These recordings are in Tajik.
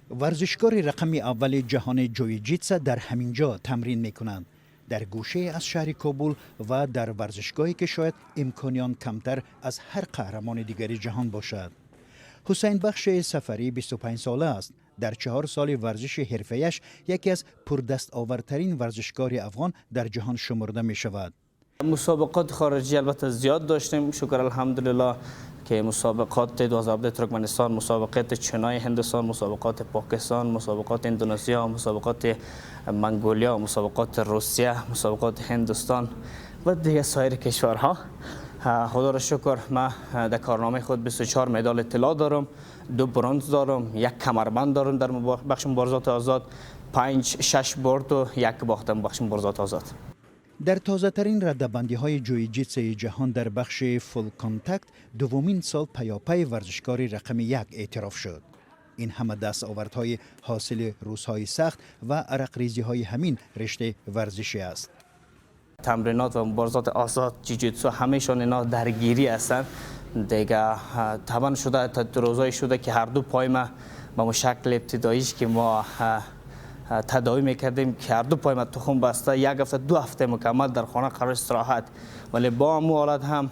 Варзишкори рақами аввали ҷаҳони ҷуи-ҷитса дар ҳамин ҷо тамрин мекунанд, дар гӯшае аз шаҳри Кобул ва дар варзишгоҳе, ки шояд имкони он камтар аз ҳар қаҳрамони дигари ҷаҳон бошад. Ҳусайнбахши Сафарӣ 25 сола аст. Дар 4 соли варзиши ҳирфаяш яке аз пурдастовардтарин варзишкори афғон дар ҷаҳон шумурда мешавад. مسابقات خارجی البته زیاد داشتیم. شکر الحمدلله که مسابقات 2017 ترکمنستان، مسابقات چنای هندوستان، مسابقات پاکستان، مسابقات اندونزیا، مسابقات منگولیا، مسابقات روسیه، مسابقات هندوستان و دیگه سایر کشورها. خدا را شکر من در کارنامه خود 24 مدال طلا دارم، دو برنز دارم، یک کمربند دارم در بخش مبارزات آزاد، پنج شش برد و یک باخت در بخش مبارزات آزاد. Дар тозатарин радабандиҳои ҷуи-ҷитсаи ҷаҳон дар бахши full contact дуввумин сол паёпай варзишкори рақами як эътироф шуд. Ин ҳама дастовардҳои ҳосили рӯзҳои сахт ва арақрезиҳои ҳамин риштаи варзишӣ аст. تمرینات و مبارزات آزاد، جیجیتسو، همهشان اینا درگیری هستند دیگه. طبعا شده تا روزایی شده که هر دو پای ما به شکل ابتداییش که ما تداوی میکردیم که هر دو پای ما تخم بسته، یک هفته 2 هفته مکمل در خانه قرار استراحت، ولی با امو حالت هم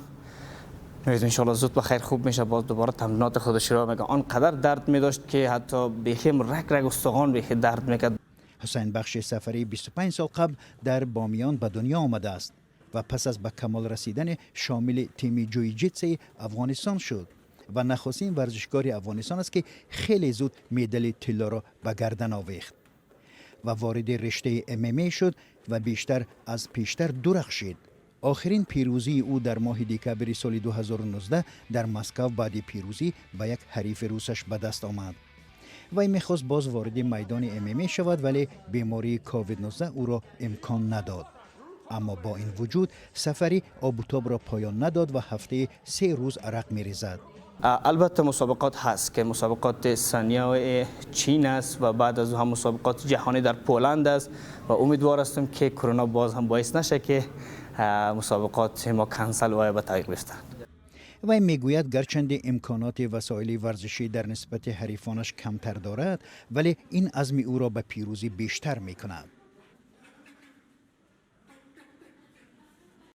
میگم انشالله زود بخیر خوب میشه، باز دوباره تمرینات خود شروع میکنه. آنقدر درد میداشت که حتی بیخی رگ رگ استخوان بیخی درد میکرد. Ҳусайн Бахши Сафарӣ 25 сол қабл дар Бомиён ба дунё омадааст ва пас аз ба камол расидани шомили тими ҷуи-ҷитсаи Афғонистон шуд ва нахустин варзишкори Афғонистон аст, ки хеле зуд медали тиллоро ба гардан овехт ва вориди риштаи ММА шуд ва бештар аз пештар дурахшид. Охирин пирӯзии ӯ дар моҳи декабри соли 2019 дар Москав баъди пирӯзӣ ба як ҳарифи русаш ба даст омад. Вай мехост боз вориди майдони ММА шавад, вале бемории COVID-19 ӯро имкон надод. Аммо бо ин вуҷуд Сафарӣ обутобро поён надод ва ҳафтаи 3 рӯз арақ мерезад. البته مسابقات هست که مسابقات سنیا چین است و بعد از هم مسابقات جهانی در پولند است و امیدوار هستم که کرونا باز هم باعث نشه که مسابقات ما کنسل و به تعویق بیفتند. Вай мегӯяд, гарчанде имконоти васоили варзишӣ дар нисбати ҳарифонаш камтар дорад, вале ин азми ӯро ба пирӯзӣ бештар мекунад.